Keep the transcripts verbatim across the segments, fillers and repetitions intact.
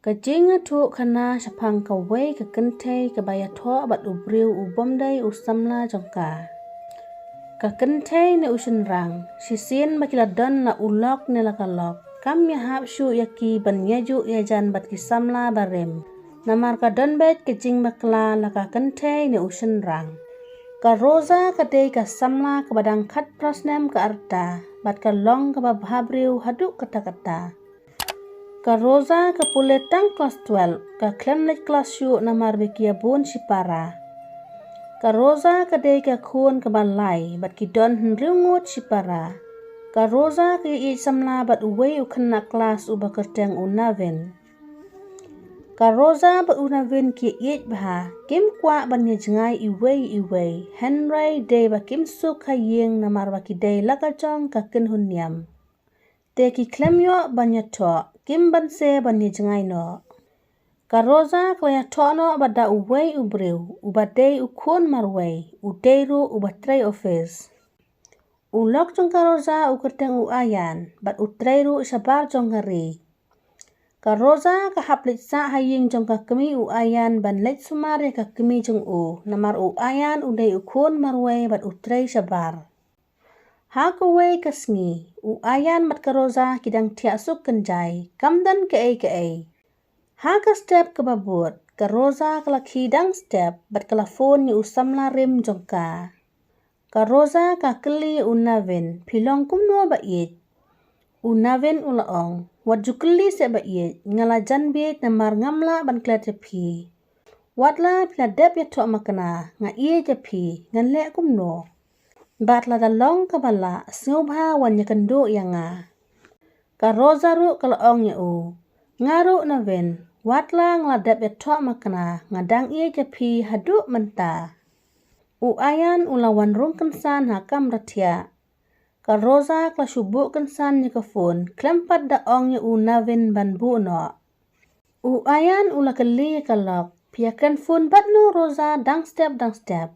Ka jingïathuhkhana shaphang kawei ka kynthei kaba ïathoh bad u briew u bym dei u samla jong ka. Ka kynthei ne u shynrang, shisien ba ki la don la u lok ne la ka lok, kam ïahap shuh ïa ki ban ïajuh ïajan bad ki samla barim. Namar ka don beit ka jingbakla la ka kynthei ne u shynrang. Ka Rosa ka dei ka samla kaba dang khatphra snem ka rta, bad ka long kaba bhabriew haduh katta katta. Ka Rosa ka pule tang klas twelve, ka khlem leit klas shuh namar ba ki ïa bun shipara. Ka Rosa ka dei ka khun kaba lai, bad ki don hynriew ngut shipara. Ka Rosa ka ïeit samla bad uwei u khynnah klas uba kyrteng u Navin. Ka Rosa bad u Navin ki ïeit bha, kim kwah ban ïa jngai iwei iwei, hynrei dei ba kim suk ha ïing namar ba ki dei la ka jong ka kynhun niam. Te ki khlem ïoh ban ïathoh, kim banse ban ïa jngai noh. Ka Rosa ka la ïathoh noh bad da uwei u briew, uba dei u khun marwei, u dei ruh uba trei office. U lok jong ka Rosa u kyrteng u Ayan, bad u trei ruh shabar jong ka ri. Ka Rosa ka hap leit sah ha ïing jong ka kmie u Ayan ban leit sumar ïa ka kmie jong u, namar u Ayan u dei u khun marwei bad u trei shabar. Ha kawei ka sngi, u Ayan bad ka Rosa ki dang thiah suk kynjai, kam don kaei kaei. Ha ka step kaba bud, ka Rosa ka la khie dang step, bad ka la phone ïa u samla rim jong ka. Ka Rosa ka kylli u Navin, phi long kumno ba ïeit? U Navin u la ong, wat ju kylli seh ba ïeit, nga la jan bieit namar ngam lah ban klet ïa phi. Wat la phi la dep ïathoh makna, nga ïeit ïa phi, ngan leh kumno? Bad lada long kaba lah, sngewbha wan ïakynduh ïa nga. Ka Rosa ruh ka la ong ïa u, nga ruh Navin, wat la nga la dep ïathoh makna, nga dang ïeit ïa phi haduh mynta. U Ayan u la wan rung kynsan ha kamra thiah. Ka Rosa ka la shu buh kynsan ïa ka phone, khlem pat da ong ïa u Navin ban buh noh. U Ayan u la kylli ïa ka lok, phi ïa kren phone bad no Rosa dang step dang step?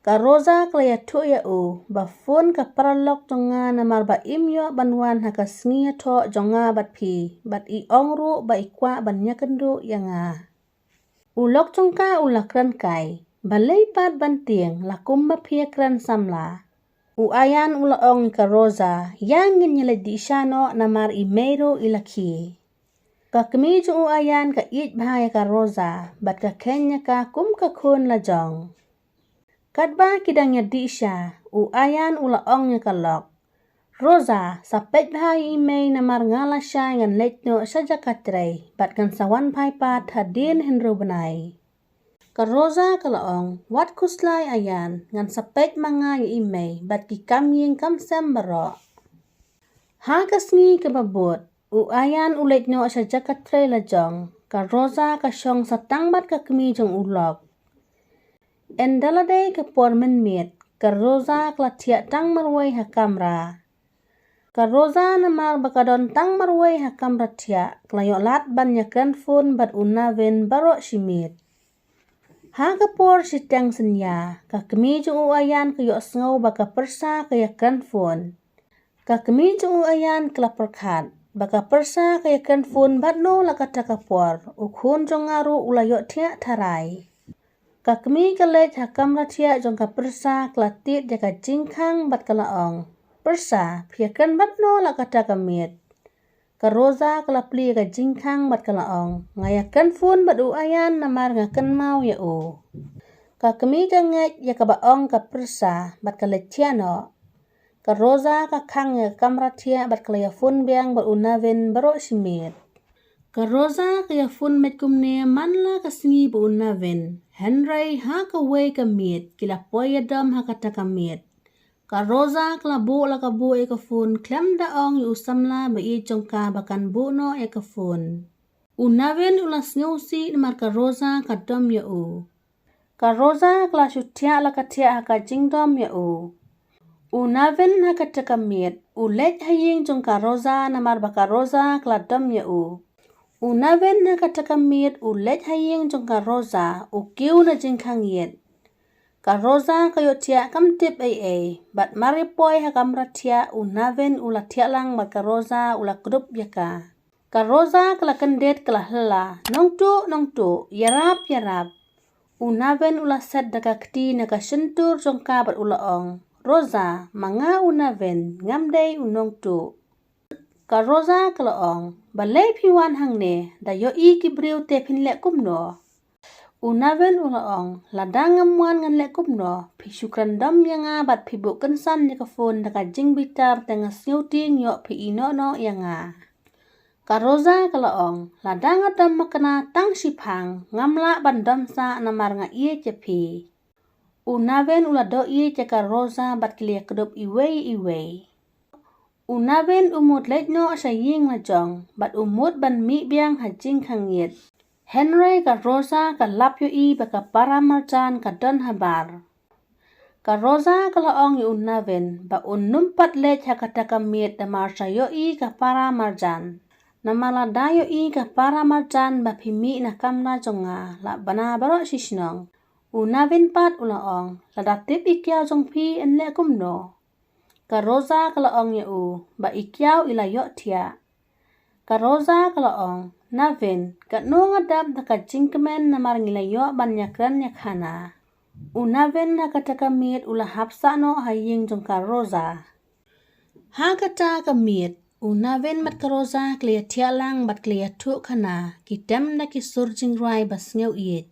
Ka Rosa ka la ïathuh ïa u, ba phone ka paralok jong nga namar ba im ïoh ban wan ha ka sngi ïathoh jong nga bad phi, bad i ong ruh ba i kwah ban ïakynduh ïa nga. U lok jong ka u la kren kai, balei pat ban tieng la kumba phi ïa kren samla. U Ayan u la ong ïa ka Rosa, ïa ngin ïa leit dih sha noh namar i mei ruh i la khie. Ka kmie jong u Ayan ka ïeit bha ïa ka Rosa, bad ka kheiñ ïa ka kum ka khun la jong. Katba ki dang ïa dih sha, u Ayan u la ong ïa ka lok, Rosa, sa peit bha ïa i mei namar nga la shai ngan leit noh sha jaka trei, bad ngan sa wan phai pat hadien hynriew bnai. Ka Rosa ka la ong, wat khuslai Ayan, ngan sa peit ma nga ïa i mei, bad ki kam ïing kam sem baroh. Ha ka sngi kaba bud, u Ayan u leit noh sha jaka trei la jong, ka Rosa ka shong sa tang bad ka kmie jong u lok. Ynda la dei ka por mynmiet, ka Rosa ka la thiah tang marwei ha kamra. Ka Rosa namar ba ka don tang marwei ha kamra thiah, ka la ïoh lad ban ïa kren phone bad u Navin baroh shi miet. Ha ka por shiteng synñia, ka kmie jong u Ayan ka ïohsngew ba ka pyrsa ka ïa kren phone. Ka kmie jong u Ayan ka la pyrkhat, ba ka pyrsa ka ïa kren phone bad no la kata ka por, u khun jong nga ruh u la ïoh thiah tharai. Ka kmie ka leit ha kamra thiah jong ka pyrsa ka la tied ïa ka jingkhang bad ka la ong, pyrsa, phi ïa kren bad no la kata ka miet? Ka Rosa ka la plie ïa ka jingkhang bad ka la ong, nga ïa kren phone bad u Ayan namar nga kynmaw ïa u. Ka kmie ka ngeit ïa kaba ong ka pyrsa bad ka leit thiah noh. Ka Rosa ka khang ïa ka kamra thiah bad ka la ïa phone biang bad u Navin baroh shi miet. Ka Rosa ka ïa phone beit kumne man la ka sngi bad u Navin. Hynrei ha kawei ka miet, ki la poi ïa dom ha kata ka miet. Ka Rosa ka la buh la ka buh ïa ka phone, khlem da ong ïa u samla ba ïeit jong ka ba kan buh noh ïa ka phone. U Navin u la sngewsih namar ka Rosa ka dom ïa u. Ka Rosa ka la shu thiah la ka thiah ha ka jingdom ïa u. U Navin ha kata ka miet, u leit ha ïing jong ka Rosa namar ba ka Rosa ka la dom ïa u. U Navin ha kata ka miet, u leit ha ïing jong ka Rosa, u kiew na jingkhang ïit. Ka Rosa ka ïoh thiah kam tip ei ei, bad mar i poi ha kamra thiah, u Navin u la thiah lang bad ka Rosa u la kdup ïa ka. Ka Rosa ka la kyndit ka la hla, "Nongtuh, nongtuh, ïarap, ïarap." U Navin u la set da ka kti na ka shyntur jong ka bad u la ong, "Rosa, ma nga u Navin, ngam dei u nongtuh." Ka Rosa ka la ong, "Balei phi wan hangne, da ïohi ki briew te phin leh kumno?" U Navin u la ong, "Lada ngam wan ngan leh kumno, phi shu kren dom ïa nga bad phi buh kynsan ïa ka phone da ka jingbitar te nga sngewtieng ïoh phi ïeh noh noh ïa nga." Ka Rosa ka la ong, "Lada nga dom makna tang shiphang, ngam lah ban dom sah namar nga ïeit ïa phi." U Navin u la doh ïeit ïa ka Rosa bad ki la ïakdup iwei iwei. U Navin u mut leit noh sha ïing la jong, bad u mut ban mih biang ha jingkhang ïit. Hynrei ka Rosa ka lap ïohi ba ka para marjan ka don habar. Ka Rosa ka la ong ïa u Navin ba un ym pat leit ha kata ka miet namar sa ïohi ka para marjan. Namar lada ïohi ka para marjan ba phi mih na kamra jong nga, lah bana baroh shi shnong. U Navin pat u la ong, "Lada tip i kiaw jong phi yn leh kumno?" Ka Rosa ka la ong ïa u, ba i kiaw i la ïohthiah. Ka Rosa ka la ong, "Navin, katno nga dap da ka jingkmen namar ngi la ïoh ban ïakren ïakhana." U Navin ha kata ka miet u la hap sah noh ha ïing jong ka Rosa. Ha kata ka miet, u Navin bad ka Rosa ki la ïathiah lang bad ki la ïathuh khana, ki tem da ki sur jingrwai ba sngew ïeit.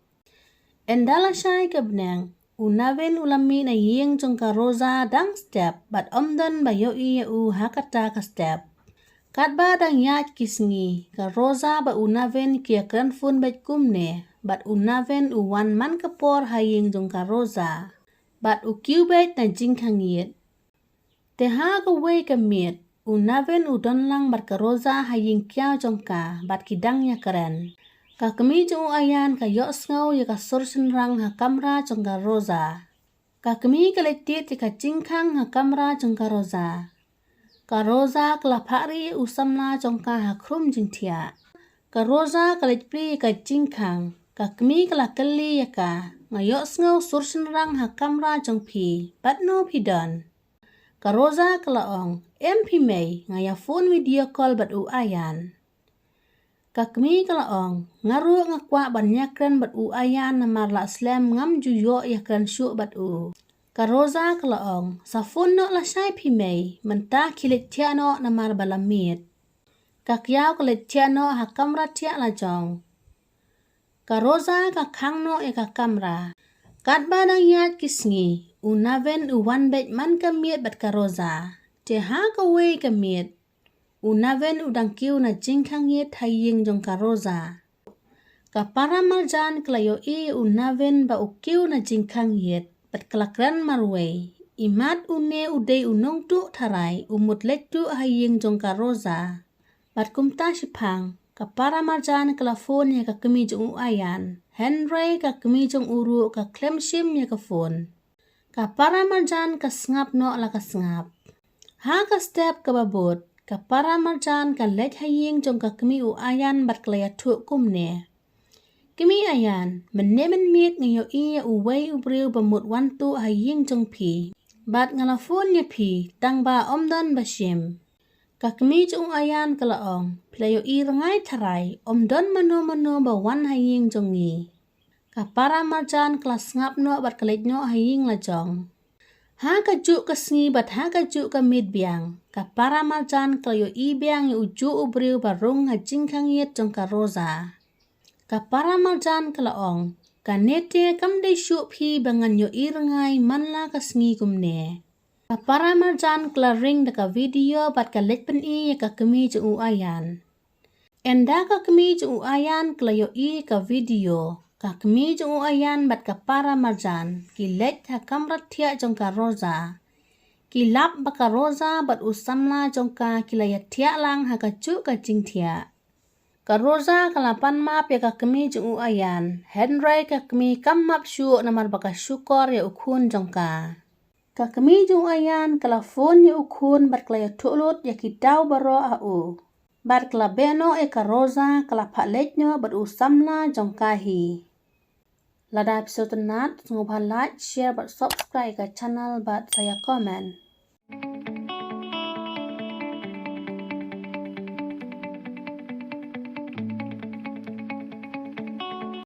Ynda la shai ka bneng, u Navin u la mih na ïing jong ka Rosa dang step, bad ym don ba ïohi ïa u ha kata ka step. Katba dang ïaid ki sngi, ka Rosa bad u Navin ki ïakren phone beit kumne, bad u Navin u wan man ka por ha ïing jong ka Rosa, bad u kiew beit na jingkhang ïit. Te ha kawei ka miet, u Navin u don lang bad ka Rosa ha ïing kiaw jong ka, bad ki dang ïakren. Ka kmie jong u Ayan ka ïohsngew ïa ka sur shynrang ha kamra jong ka Rosa. Ka kmie ka leit tied ïa ka jingkhang ha kamra jong ka Rosa. Ka Rosa ka la phah rieh ïa u samla jong ka ha khrum jingthiah. Ka Rosa ka leit plie ïa ka jingkhang. Ka kmie ka la kylli ïa ka, "Nga ïohsngew sur shynrang ha kamra jong phi, bad no phi don?" Ka Rosa ka la ong, "Em phi mei, nga ïa phone video call bad u Ayan." Ka kmie ka la ong, "Nga ruh nga kwah ban ïakren bad u Ayan namar la slem ngam ju ïoh ïakren shuh bad u." Ka Rosa ka la ong, "Sa phone noh lashai phi mei, mynta khie leit thiah noh namar ba la miet." Ka kiaw ka leit thiah noh ha kamra thiah la jong. Ka Rosa ka khang noh ïa ka kamra. Katba dang ïaid ki sngi, u Navin u wan beit man ka miet bad ka Rosa. Te ha kawei ka miet, u Navin u dang kiew na jingkhang ïit ha ïing jong ka Rosa. Ka para marjan ka la ïohi ïa u Navin ba u kiew na jingkhang ïit, bad ka la kren marwei, "Imat une u dei u nongtuh tharai, u mut leit tuh ha ïing jong ka Rosa." Bad kumta shiphang, ka para marjan ka la phone ïa ka kmie jong u Ayan, hynrei ka kmie jong u ruh ka khlem shim ïa ka phone. Ka para marjan ka sngap noh la ka sngap. Ha ka step kaba bud, ka para marjan ka leit ha ïing jong ka kmie u Ayan bad ka la ïathuh kumne, "Kmie Ayan, mynne mynmiet nga ïohi ïa uwei u briew ba mut wan tuh ha ïing jong phi. Bad nga la phone ïa phi, tang ba ym don ba shim." Ka kmie jong u Ayan ka la ong, "Phi la ïohi rngai tharai, ym don mano mano ba wan ha ïing jong ngi." Ka para marjan ka la sngap noh bad ka leit noh ha ïing la jong. Ha kajuh ka sngi bad ha kajuh ka miet biang, ka para marjan ka la ïohi biang ïa ujuh u briew ba rung ha jingkhang ïit jong ka Rosa. Ka para marjan ka la ong, "Kane te kam dei shuh phi ba ngan ïohi rngai man la ka sngi kumne." Ka para marjan ka la ring da ka video bad ka leit pyni ïa ka kmie jong u Ayan. Ynda ka kmie jong u Ayan ka la ïohi ka video, ka kmie jong u Ayan bad ka para marjan ki leit ha kamra thiah jong ka Rosa. Ki lap ba ka Rosa bad u samla jong ka ki la ïathiah lang ha kajuh ka jingthiah. Ka Rosa ka la pan map ïa ka kmie jong u Ayan, hynrei ka kmie kam map shuh namar ba ka shukor ïa u khun jong ka. Ka kmie jong u Ayan ka la phone ïa u khun bad ka la ïathuh lut ïa ki daw baroh ha u. Bad ka la beh noh ïa ka Rosa, ka la phah leit noh bad u samla jong ka hi. Lada phi sngewtynnat, sngewbha like, share bad subscribe ka channel bad sa ïa comment.